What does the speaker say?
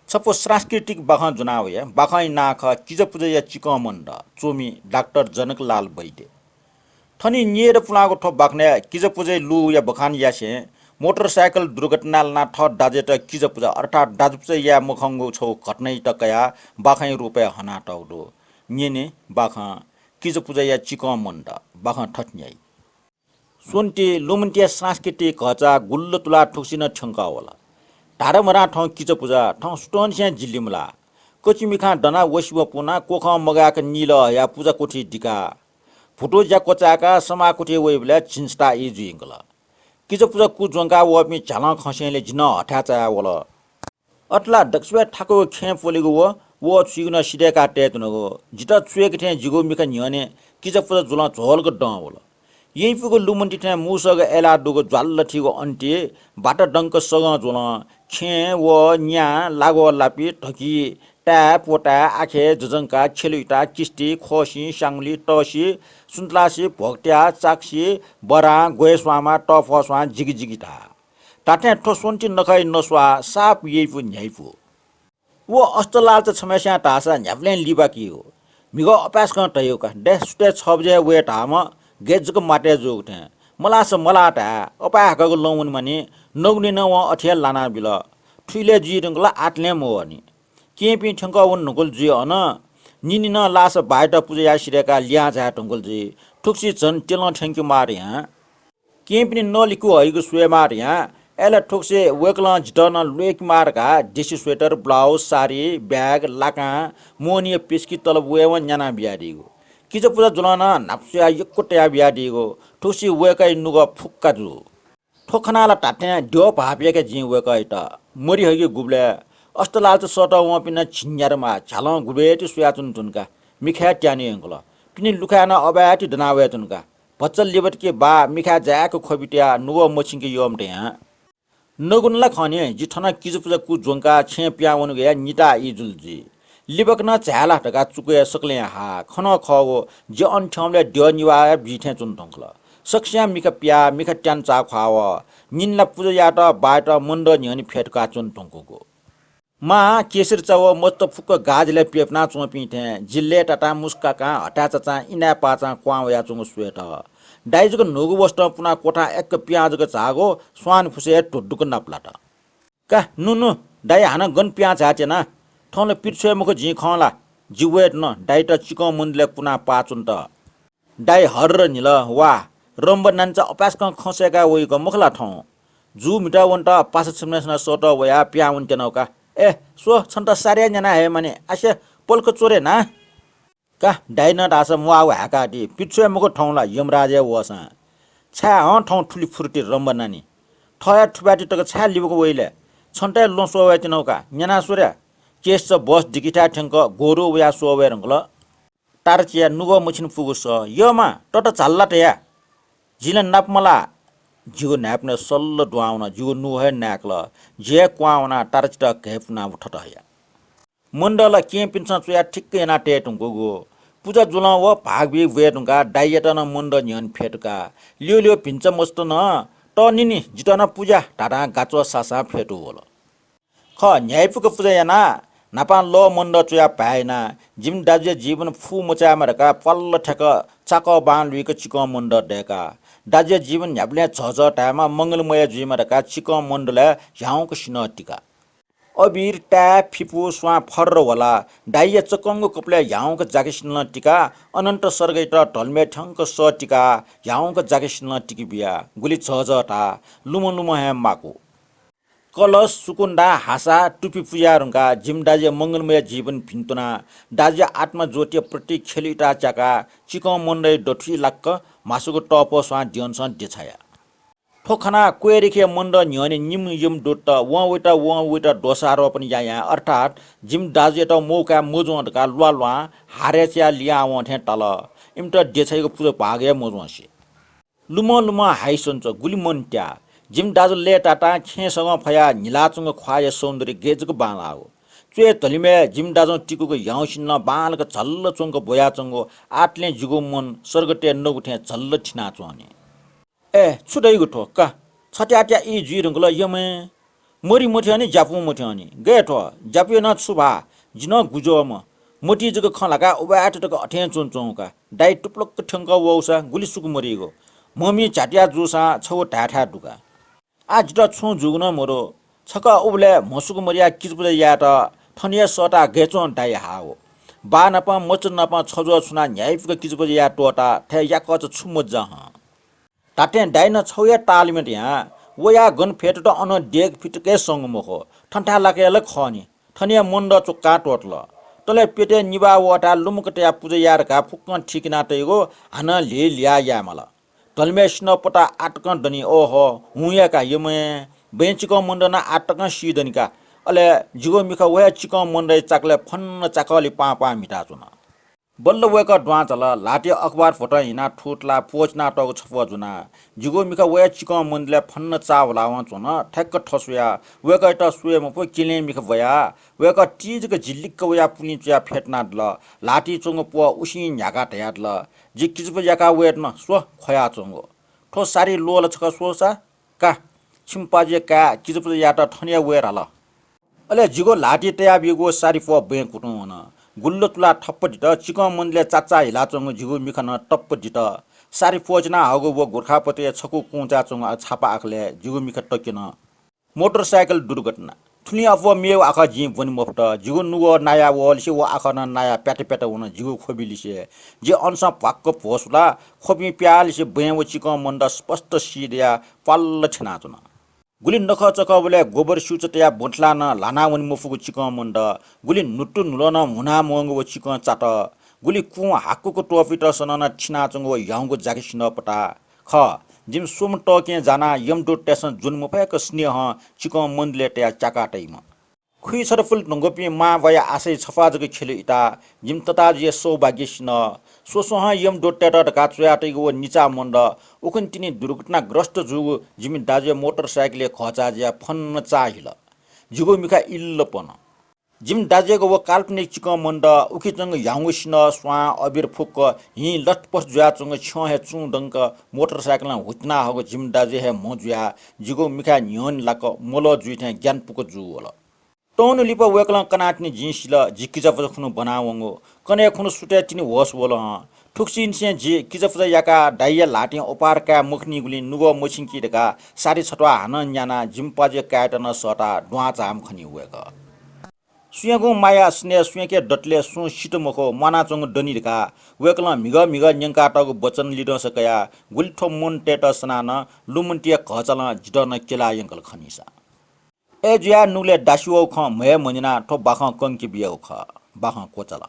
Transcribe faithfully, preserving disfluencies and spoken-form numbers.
छपु सांस्कृतिक बाखं ज्वना वया। बाखंया नां खः किजापुजाया चिकं मन्द, च्वमि डाक्टर जनकलाल वैद्य। थनि न्येर पुलांगु थ्व बाखनय् किजापुजाया लूया बखान यासें मोटरसाइकल दुर्घटनाय् लानाः थः दाजुयात किजापुजा अर्थात् दाजुपुजा याये मखंगु छगू घटनायात कयाः बाखंया रूपय् हनातःगु दु। न्यने बाखं किजापुजाया चिकं मन्द। बाखं थथे न्याइ। स्वन्ति लुमन्तिया सांस्कृतिक घःचाः गुल्ल तुलाः थुगुसी नं थ्यंकः वल। धारामरां थौं किजापुजा, थौं सुथंनिसें जि लिमलाः। कचिमिखां दनाः वसिबं पुनाः क्वखं मगाय्क नीलः हयाः पुजा क्वथि दिकाः भुतू ज्या क्वचाय्काः समाः क्वथि वइबलय् झिंसताः ई जुइगल। किजापुजा कु ज्वंकाः वःपिं झ्यालं खंसेंलि जि नं हथाय् चायाः वल। अथे ला दक्वसिबय् थाकुगु खेँ प्वलेगु व, व छुइगु नं सिधय्काः तयेधुनागु। जितः च्वय्के थें जिगु मिखा न्ह्यःने किजापुजा ज्वलं झ्वलक दं वल। यइपुगु लुमन्ति थें मूसःगु अय्लाः दुगु ज्वाल्ल थीगु अन्ति बाटा दंक सगं ज्वलं खेँ व न्या लागः लापि धकि ताय्, पोताय्, आखे, जजंका, खेलुइता, किस्ति, खोसि, स्याङुलि, तसि, सुन्तलासि, भोक्त्या, चाक्सि, बरां, ग्वय् स्वांमा, तःफः स्वां, जिगिजिगि धाः। धात्थें थ्व स्वन्ति नखःया नस्वाः साप यइपु न्ह्याइपु। व अष्टलालचा छम्हस्यां धाःसा न्ह्याबलें लिबाकीगु। म्हिगः अपाय्सकं तयेगु का। दँय् सुथय् छ बजे वये धाःम्ह गय् जक मातय् जूगु थें। मलाःसा मलाः धाये, अपाय् हाकःगु लँ वनेमानि, नगुनिनं वं अथे हे लानाबिल। थुइलय् जुइ धुंकल, आतलें मवःनि। केहेँपिं थ्यंकः वने धुंकल जुइ अन। निनिनं लाःसा बाःयात पुजा याये सिधय्काः लिहां झाये धुंकल जुइ। थुगुसी झन त्यलं थ्यंके माः धयां। केहेँपिनि नलिकु हइगु स्वयेमाः धयां। अय्ला थुगुसी वय्कलं जितः नं ल्वय्के माः धकाः देशी स्वेटर, ब्लाउज, सारी, ब्याग, लाकां, मोहनीया पिस्कि तलब वयेवं न्याना बियादीगु। किजापुजा ज्वलं नं न्हापा स्वयाः यक्व तया बियादीगु। थुगुसी वय्कःया नुगः फुक्का जू। थ्व खनाः ला धात्थें द्यः भाःपियाके जिं वय्कःयात। मरि हइगु गुबलय् अष्टलालचा सःतः वंपिं नं झिंन्यादमाः, झ्यालं गुबय्ति स्वयाच्वन धुंकाः मिखाय् त्याने यंकल। पिने लुखाय् नं अबाय्ति दना वये धुंकाः। भचा लिबातके बाः मिखाय् जाय्क ख्वबि तयाः नुगः मछिंके यःम्ह धयां। नगुन ला खः नि, जि थन किजापुजा कु ज्वंकाः छेँय् पिहां वनेगुया निताः ई जुल जुइ। लिबाक नं झाये ला धकाः चुकय् सकलें हा। खँ नं खःगु, जि अन थ्यंबलय् द्यः निभाः हे बी थें च्वन धुंकल। सकसियां मिखा पियाः मिखा त्यान चाःख्वाः वः। निनि ला पुजा यायेत बाःयात मन्दः न्ह्यःने फ्यतुकाः च्वन धुंकूगु। मां, केसर चा व मस्त फुक्क गाजिलय् प्यपुना च्वंपिं थें जि लय्तातां मुस्काकां हताय्चाचां इनाय् पाचां क्वहां वयाच्वंगु स्वयेत। दाइ जक न्हूगु वसतं पुनाः क्वथां एक्क पिहां जक झाःगु स्वान फुसय् हे धुद्दुक नापलात। का, नु नु, दाइ हानं गन पिहां झायेत्यना? थौं ला पित छ्वये मखु जिं खं ला? जि वये धुन, दाइयात चिकं मन्दलय् कुनाः पाः च्वनेत। दाइ हर्र न्हिल, वा, रम्ब नानीचा अपाय्सकं खँ सय्काः वइगु मखु ला थौं? जू म्हितः वनेत पासा छिकपिन्सं सःतः वयाः पिहां वनेत्यनागु का। ए, स्व, छन्त सारे न्याना हयेमानि, आसे पलख च्वरे ना। का, दाइनं धाःसा म्वाःगु हाय्कादी, पित छ्वये मखु थौं ला यमराजया वःसां। छाय् हं थौं थुलि फुर्ति रम्ब नानी? थः हे थुपाय्ति तक छाय् लिबाक वइ ले? छन्त हे ल्वँ स्वः वयेत्यनागु का, न्यानाः स्वरे। केसचा बस दिकिथाय् थ्यंक गोरु वयाः स्वः वये धुंकल। ताराचिया नुगः मछिने पुगु सः, यःमा, तत झाल ला तया? जि ला नाप मलाः। जिगु न्हाय्पनय् सल्ल दुहां वनाः जिगु नुगः हे नाय्कल। जि हे क्वहां वनाः ताराचित घय्पुनाः थत हया। मन्दः ला केहेँपिन्सं च्वयाः ठिक्क यानाः तये धुंकूगु। पुजा ज्वलं व भाग बी वये धुंकाः दाइयात नं मन्दः न्ह्यःने फ्यतुकाः ल्यू ल्यू भिन्चा मस्त नं तःनिनि, जितः नं पुजा धाधां गाच्वः सासां फ्यतू वल। खः, न्ह्याइपुक पुजा यानाः न्हापां लः मन्दः च्वयाः भाय् यानाः जिमि दाजुया जीवन फू मचायेमा धकाः प्वाल्ल थ्याक चाकः बां लुइक चिकं मन्दः दय्काः दाजुया जीवन न्ह्याबलें झःझः धायेमा, मंगलमय जुइमा धकाः चिकं मन्दलय् ह्याउँक सिन्हः तिका। अबिर, ताय्, फिपु, स्वां फर्र ह्वलाः दाइया चकंगु कपालय् ह्याउँक जाखे सिन्हलं तिकाः अनन्त सर्गयात ढलमय् थ्यंक सः तिकाः ह्याउँक जाखे सिन्हलं तिके बियाः गुलि झःझः धाः, लुमं लुमं हे माकु। कलश, सुकुन्दा, हासा, टुपि पुजाय् धुंकाः जिमि दाजुया मंगलमय जीवन भिन्तुनाः दाजुया आत्मा ज्योतिया प्रतीक खेलुइता च्याकाः चिकं मन्दःया दथुइ लाक्क म्हासुगु तःपः स्वां द्यंसं देछाया। थ्व खनाः क्वय् रेखया मन्दः न्ह्यःने निम्ह यमदूतत वं वइत वं वइत दोषारोपण यां यां, अर्थात् जिमि दाजुयात मौका काये मज्वं धकाः ल्वाः ल्वां हारय् च्याः लिहां वं थें ताल। इमित देछाइगु पुजा भाग हे मज्वंसे। लुमं लुमं हाइसंच गुलि मन त्याः। जिमि दाजु लय्तातां खेँय् सगं फयाः न्हिलाच्वंगु ख्वाःया सौन्दर्य गय् जक बांलाःगु। च्वय् धलिमय् जिमि दाजुं तिकूगु ह्याउँसिन्हलं बांलाक झल्ल च्वंक ब्वयाच्वंगु आतलें जिगु मन सर्गतय् नगु थें झल्ल थिनाच्वंनि। ए, छु दइगु थ्व? का, छत्यात्या ई जुइ धुंकल यमय्। मरि मथ्यंनि, ज्यापुं मथ्यंनि। गय् थ्व, ज्यापुया नं छु भा? जि नं गुज्वःम्ह। मति जक खँ ल्हाकाः उबाय् तक अथें च्वनाच्वंगु का। दाइ टुप्लुक्क थ्यंकः वःसा गुलि सुख मदइगु। म्हमि झ्यातुया जूसां छगू धायेथाय् दु का। आः जितः छुं जूगु नं मदु। छकः उबलय् म्हसुक मदयाः किजापुजा यायेत थन हे सःताः गय् च्वं दाइ हाव। बाः नाप मचा नाप छज्वः छुनाः न्ह्याइपुक किजापुजा याये त्वःताः थथे याकःचा छु मज्जा हं। धात्थें दाइनं छगू हे तालमें यानाः वयाः गन फ्यतुत अनं देगः फितकय् संगु मखु, थन थाय् लाकय् ला खः नि। थन हे मण्डः च्वक्कां त्वःतल। तले प्यतय् निभाः वःथाय् लुमंक तयाः पुजा याये धकाः फुक्कं ठीक याना तइगु, हानं ल्हेलिया याये माल। धलम्हय्‌सिनं पता आतकं दनि, ओहो, हुँ हे का यमय्, बँय् चिकं मण्डः नं आतकं सी दनि का। अले जिगु मिखा व हे चिकं मण्डःया चाकलय् फन्न चाकःलि पां पां म्हिताच्वन। बल्ल वय्‌कः दुहां झाल, ल्हातिइ अखबार भ्वतं हिनाः थुतलाः प्वःचिनातःगु छपः ज्वनाः जिगु मिखा व हे चिकं मण्डलय् फन्न चाः ह्वलावं च्वन। थ्याक्क थस्वयाः वय्‌कःयात स्वये मफु, किलें मिखा ब्वयाः वय्‌कः तिजक जिलिक्क वयाः पुलिं च्वयाः फ्यतुनादिल। ल्हातिइ च्वंगु प्वः उसिं न्ह्याकाः धयादिल, जि किजापुजा याकाः वयेत्यना, स्व, ख्वयाच्वंगु। थ्व सारी ल्वःला छकः स्वःसा का, छिमि पाजुया काय् किजापुजा यायेत थन हे वये धाल। अले जिगु ल्हातिइ तयाबीगु सारी प्वः बँय् कुतुं वन। गुल्ल तुलाः थप्प दित, चिकं मण्डलय् चाचा हिलाच्वंगु जिगु मिखा नं तप्प दित। सारी प्वःचिना हःगु व गोरखापतय् छकू कुंचाय् च्वंगु छापा आखलय् जिगु मिखा तक्यन। मोटरसाइकल दुर्घटना। थुलिं अप्वः मेगु आखः जिं ब्वने मफुत। जिगु नुगः नाया वःलिसे व आखः नं नायाः प्यात प्यात वन। जिगु ख्वबिलिसे। जि अनसं भ्वाक्क भ्वसुलाः ख्वबिं प्याःलिसे बँय् व चिकं मण्डः स्पष्ट सी दयाः प्वाल्ल थ्यनाच्वन। गुलि नखःचखःबलय् गोबर स्यूचा तयाः ब्वंथलाः नं ल्हाना वने मफुगु चिकं मण्डः, गुलि न्हुत्तु न्हुलं नं म्हुना म्वंगु व चिकं चातः, गुलि कुं हाकुक त्वःपित सनं नं थिनाच्वंगु व ह्याउँगु जाखेसिनं पता। खः, जिमि स्वम्ह तःकें जानाः यमदूततय्‌सं ज्वने मफय्‌क स्नेहं चिकं मण्डलय् तयाः च्याका तइम्ह। खुइछता पुले धुंकूपिं मांबौया आशय छपा जक खिल इताः जिमि तताजुया सौभाग्यसिनं। स्वस्वहं यमदूततय्‌त धकाः च्वयातइगु व निचा मण्डः उखुन्हु तिनि दुर्घटनाग्रस्त जूगु जिमि दाजुया मोटरसाइकलय् घःचाः जुयाः फन्न चाः हिल। जिगु मिखा इल्ल पन। जिमि दाजुयागु व काल्पनिक चिकं मण्डः, उखे च्वंगु ह्याउँगु सिन्हः, स्वां, अबिर फुक्क हिं लथपथ जुयाच्वंगु छ्यं हे चुं दंक मोटरसाइकलं हुतिना हःगु जिमि दाजुया हे म्ह जुयाः जिगु मिखाय् न्ह्यःने लाक मलः जुइ थें ग्यानापुक जू वल। तःन्हु लिपा वय्‌कलं कनाः तिनि जिं सिल, जि किजापुजा खुन्हु ब्वनावंगु। कन्हय् खुन्हु सुथय् तिनि होश वल हं। थुगुसिंनिसें जि किजापुजा याकाः दाइया ल्हातिं ओपार काये मखनीगुलिं नुगः मछिंकी धकाः सारी छत्वाः हानं न्यानाः जिमि पाजुया काय्‌यात नं सःताः दुहां झाःम्ह खनी वय्‌कः। सुयागुं माया स्नेह सुयाके दतले सुं सित मखु, म्वानाच्वंगु दनि धकाः वय्‌कलं म्हिगः म्हिगः न्यंकातःगु वचन लिधंसा कयाः गुलि थ्व मनूतय्‌त सनाः नं लुमन्तिया घःचालं जितः नं क्यला यंकल खनीसा। अय्‌जुयाः नुगलय् दासिवःगु खँ म्हय् मन्यनाः थ्व बाखं कंके बियागु खः। बाखं क्वचाल।